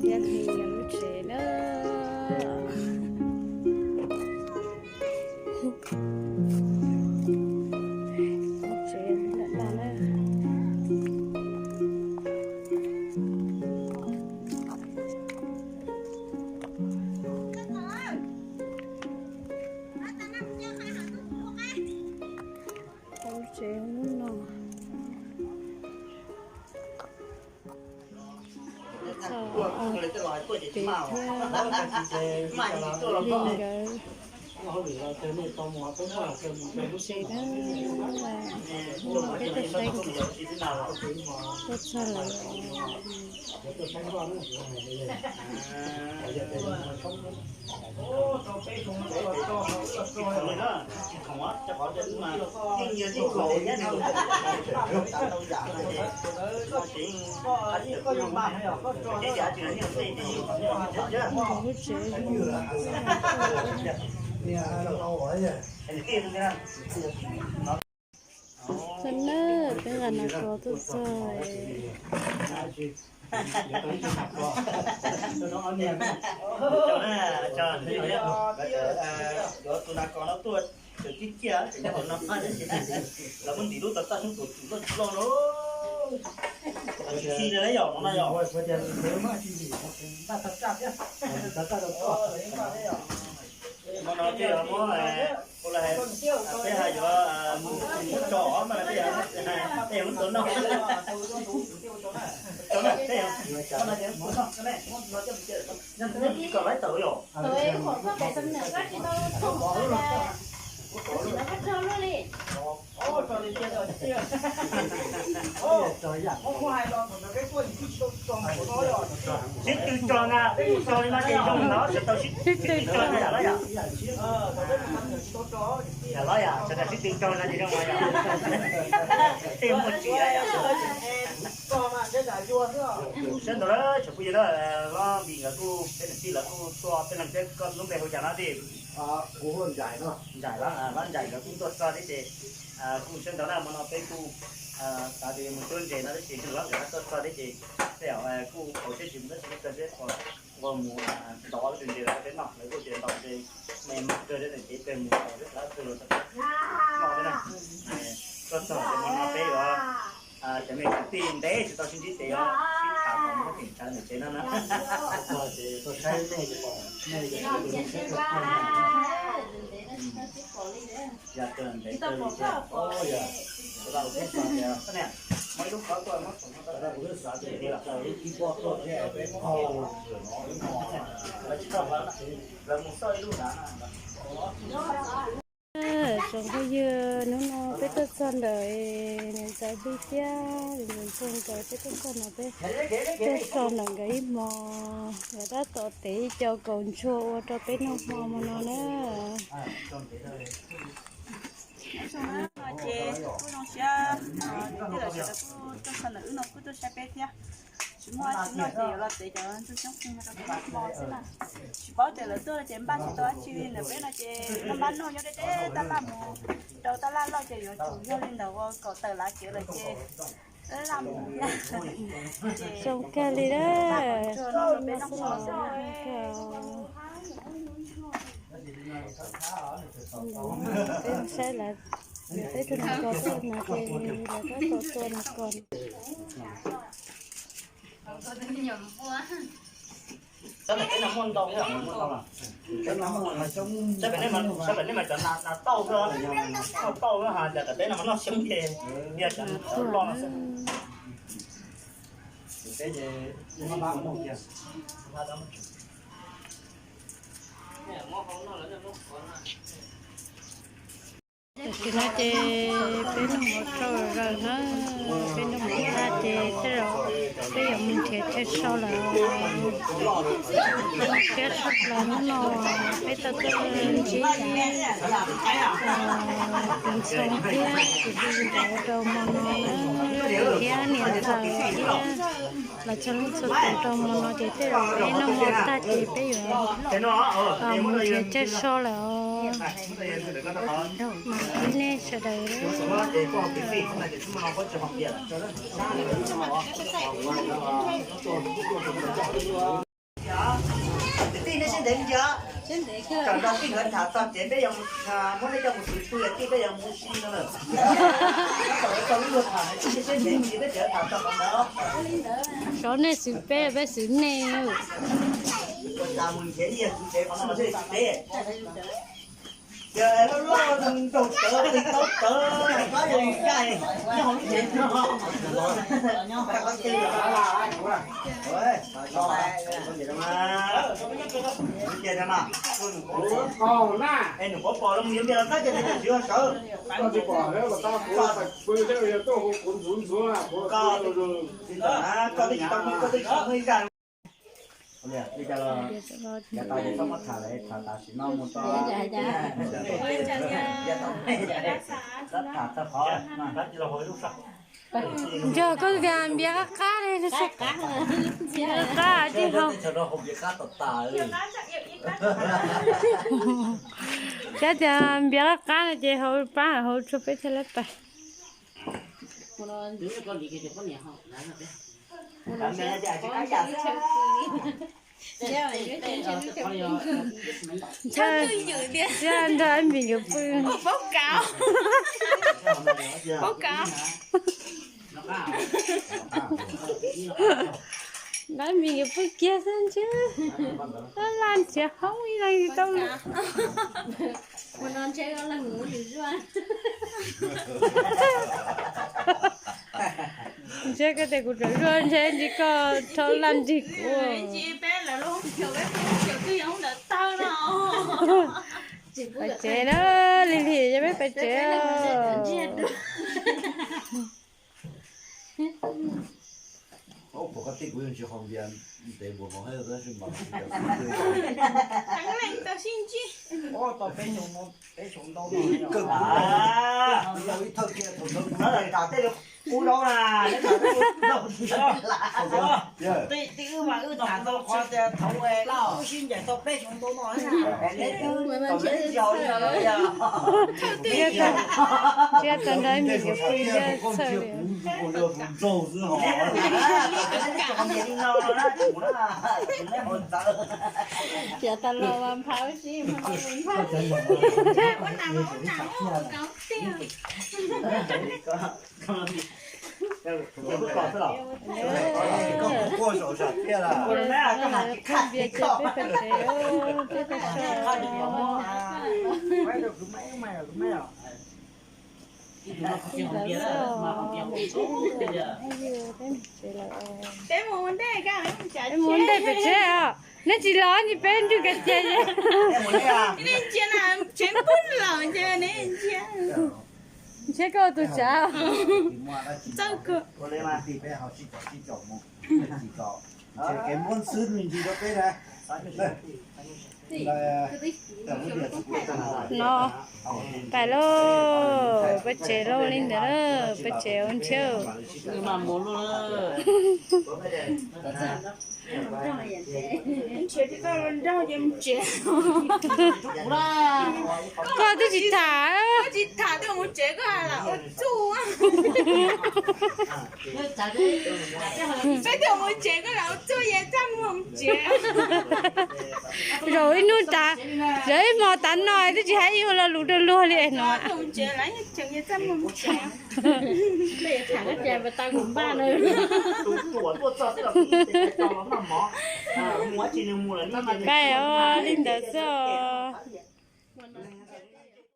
Thiab hli yog lub tsev na. Lub tsev ntawm no na. Lub tsev no. Txog pem thiab li nkawd. Lub tsev na, peb tau txog lawm. Lub tsev zoo. Xab na, peb nqa nas kos tuaj txog. Tus nas kos no tuaj tseem kiag kiag, lawv muab ntim lub tau txaj xyoob tuam tsum loj tsis loj no. Tsis li yog no na yog. Hmo no ces muab, ua li peb hais yuav mus tso mas peb, peb yuav muab tau noj. Tso na, peb yuav muab no ces muab tso noj ne. Nyob tsis kom laib tawm yom. Sib tw tso na, peb mus tso li no ces zoo no, sawv daws sib tw tso na yom los yom. Yom los yom, sawv daws sib tw tso no ces zoo no yom. Tej muaj tsis yom. Sawv ntawd tsoom phooj ywg na, Hlob Npis nkawd kuj, peb niam tij lawv kuj tuaj, peb leeg teb koj lub npe hu cas no tiag? Kuv hu Ntsais no. Ntsais, Hlob Ntsais nkawd kuj tuaj txog thiab ces kuj sawv ntawd na, hmo no peb kuj xav tias mus cuab ntses no tab sis Hlob nkawd tuaj txog thiab ces tej zaum kuj haus siab tsis mus tab sis kawg thiab, nqa mus ntov lub ntses los rau peb noj, lawv kuj tias ntov ntses me mas kawg thiab, cev kawg mus haus thiab, lawv kawg los rau peb noj thiab na. Tuaj txog ces hmo no peb yuav cov me kwv tij ntev tsis tau sib ntsib ces yuav sib tham kom muaj teem tsawv ntawm tsev no na. Tuaj saib nej, nej yog ntev kawg li thiab. Muaj ib lub qhov tuaj, muab tsoom no, kuv xav tias ib pob tuaj thiab peb haus lawv mus xauj ib lub nrad na. Tsoom phooj ywg, hnub no peb tuaj txog ntawm niam ntxawm Hli thiab niam ntxawm Ntxhoo nkawd, peb tuaj txog no peb tuaj so ntawm nkawd ib hmo, nkawd tab tom tev ib co kaus ntsuag ua rau peb noj hmo hmo no na. Ces kuj zoo siab, tej zaum sawv daws kuj tuaj txog ntawm wb no kuj tuaj saib peb thiab. Tsis muaj dab tsi noj ces yuav los tev cov ntsuag coob qeeg rau peb noj hmo xwb na. Tsis paub tias lawv tuaj ces npaj tsis tau dab tsi li ntawm peb no ces npaj noj nyob deb deb tab laj mus rau tab laj loj ces yuav tsum yog li ntawd ua kom tawm lav kev lawm ces tab laj mus. Zoo kawg li na. Peb saib lawv, peb tus nas kos tuaj no ces lawv tab tom tua nas kos. Sab pem teb no muaj ntau thiab. Sab pem nej mas cov nas tauj xwb, tauj xwb, cas pem teb no mas noj xyoob ces yog cov nas tauj loj no xwb. Tam sim no ces peb noj mov tag lawm na, peb noj mov tag ces tej zaum peb yuav mus nrhiav chaw so lawm. Peb noj siab tshaj plaws hnub no, peb tau tuaj ntsib tus Ntxhoo thiab tus Hli nkawd rau hmo no na, thiab niam ntxawm thiab lawv txhua leej txhua tus rau hmo no ces tej zaum peb noj mov tag ces peb yuav mus nrhiav chaw so lawm os. Mas nej sawv daws Nco, kom nrog tij nkawd tham txog tsev peb yuav mus, muab nej coj mus xwm txuj yog tij peb yuav mus ua si no lawm. Kom tau lub luag tham seb ntev tsis peb tseem tham txog qhov ntawd. Xyov nej xwm peb peb xwm nej. Ua cas mus nrhiav ib yam tsev qhov no xwm peb. Ces loj loj nraug tawv, tis taub tawv, nyob hauv lub tsev no. Es nws quav pom los mus yuav npias los qab ces nws tsis sawv. Koj twb tsis tau muaj, koj twb tsis tau muaj ib zaj. Yav tas ces txhob muab tham lawm, tham tam sim no mus txog. Txhob tham txog qhov. Nco koj tias npias qab qab li, npias qab qab tij hauv. Cab tias npias qab qab no ces hauv pab hauv tsua peb thiaj lab pais. Nrog Ib Npis nkawd pw. Nrog Ib Npis nkawd pw kiag xwb ntshe. Laj laj nrhiav hoob ib leeg tsis tau lawm. Ntshe koj tias kuv rawm zuaj ntshe ntshe koj rhaub laj nrig kuv. Pais tsev na, Lig Lig, yog peb pais tsev. Ib thawj kiag thaum ntawd kuv tham tej lus ub zaub na, neb tham tej lus ub zaub. Tej wb mas wb tham tau qhov tias thaum wb sib ncaim tau peb xyoo ntau no, neb twb tsis haus li no lawm. Tsiab tau nrog Ib Npis nkawd pw ntiab txhawj li. Tiav tas los mas nphav ua si, nphav ua si. Koj npias ces peb pais tsev, peb pais tsev. Peb mus ua ntej pem tsev os. Neb tsis los ntshe peb ntswj kav cia. Ntshe koj ua tus tsav. No, pais lauj, peb tsev lauj li ntawd, peb tsev ua ntshiab. Koj twb tsis tham. Zaum ib hnub tas, zaum ib hmo tas no twb tsis hais ib lo lus rau luag li no. Pais ua li ntawd xwb os.